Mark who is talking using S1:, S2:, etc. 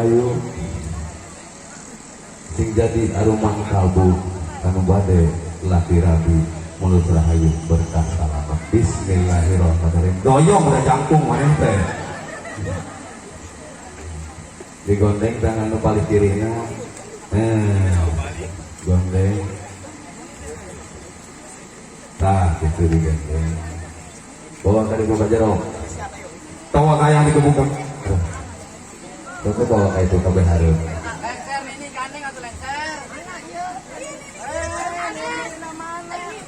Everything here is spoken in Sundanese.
S1: Rahayu, sing jadi aruman kalbu kanu bade laki rabi, mulus rahayu, berkah salamat. Bismillahirrahmanirrahim. Doyong udah jangkung maneh teh. Digondeng tangan nu paling kirina, eh, gondeng. Tah gitu digandeng, bawa ka dibuka jero.
S2: Tawa kaya dikebuka.
S1: Tunggu, bawa ka itu kabeh hareup.
S3: Lengser ini gandeng atau lengser? Eh, mana?